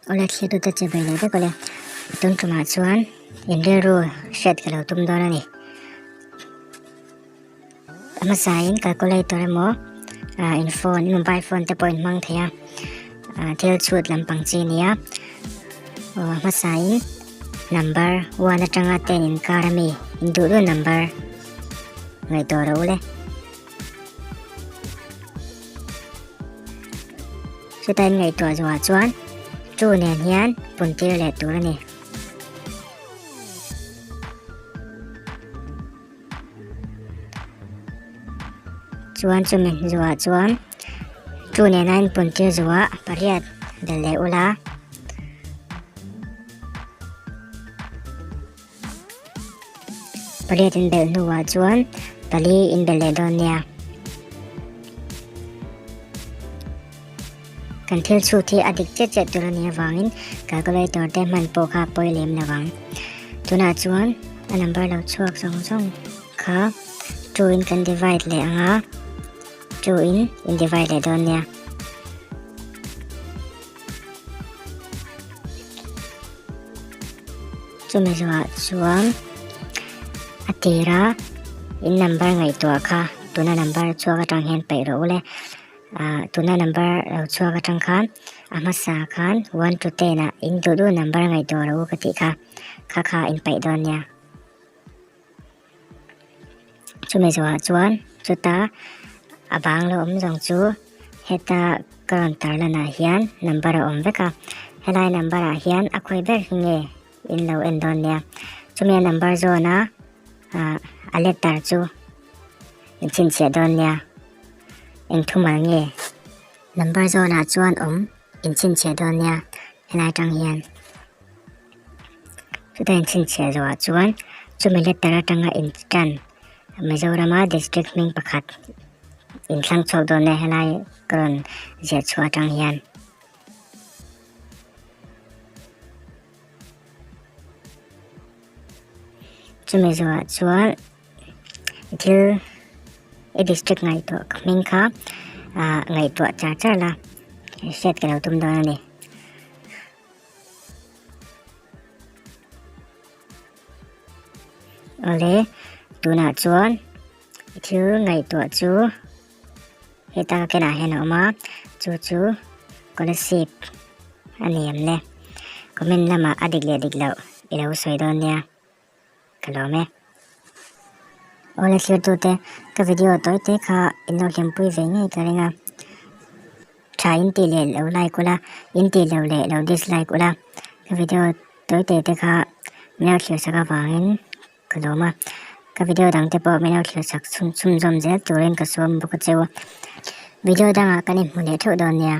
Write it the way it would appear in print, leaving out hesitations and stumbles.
Awle thlir tute che ve leh vek awle. Tun tumah chuan in rilru hriat ka lo tum dawn a ni. A hmasain calculator emaw in phone mobile phone te pawh in hmang thei a thil chhut lampang chi a ni a aw a hmasain number one atanga ten inkar ami in duh duh number ngaihtuah rawh u le. Chuta in ngaihtuah zuah chuan two nen hian pun tir leh tur a ni. Chuan chumi zuah chuan two nena in pun tir zuah pariat belh leh ula. Pariat in belh hnuah chuan pali in belh leh dawn nia. Kan thil chhut hi a dik chet chet tur a nih avangin calculator te hman pawh kha pawi lem lo ang. Tunah chuan a number lo chhuak zawng zawng kha 2 in kan divide leh ang a, 2 in in divide leh dawn nia. Chumi zuah chuan a tira in number ngaihtuah kha tuna number chhuak atang hian peih rawh u le. Ah tuna number lo chhuak atang khan a hmasa khan one to ten ah in duh duh number ngaihtuah rawh u ka tih kha kha kha in peih dawn nia. Chumi zawhah chuan chuta a bang lo awm zawng chu heta ka rawn tar lanah hian number a awm vek a, helai number ah hian a khawi ber hi nge in lo en dawn nia. Chumi a number zawn a ah a letter chu in chhinchhiah dawn nia, eng thumal nge number zawn ah chuan awm in chhinchhiah dawn nia helai tang hian. Chuta inchhinchhiah zawhah chuan chumi letter atanga intan Mizorama district hming pakhat inthlang chhuak dawn e helai ka rawn ziah chhuah atang hian. Chumi zawhah chuan thil i district ngaihtuah hming kha ah ngaihtuah char char la hriat ka lo tum dawn a ni. Awle, tunah chuan thil ngaihtuah chu heta ka kenah hian a awm a, chu chu Kolasib a ni em le? Comment lamah a dik leh dik loh i lo sawi dawn nia, ka lawm e. Awle thirtute, ka video tawi te kha in lo hlimpui ve ngei ka ring a. Tha in tih leh lo like ula, in tih lo leh lo dislike ula. Ka video tawi te te kha min lo thlir sak avangin ka lawm a. Ka video dang te pawh min lo thlir sak chhunzawm zel turin ka sawm bawk a cheu. Video dangah kan inhmu leh theuh dawn nia.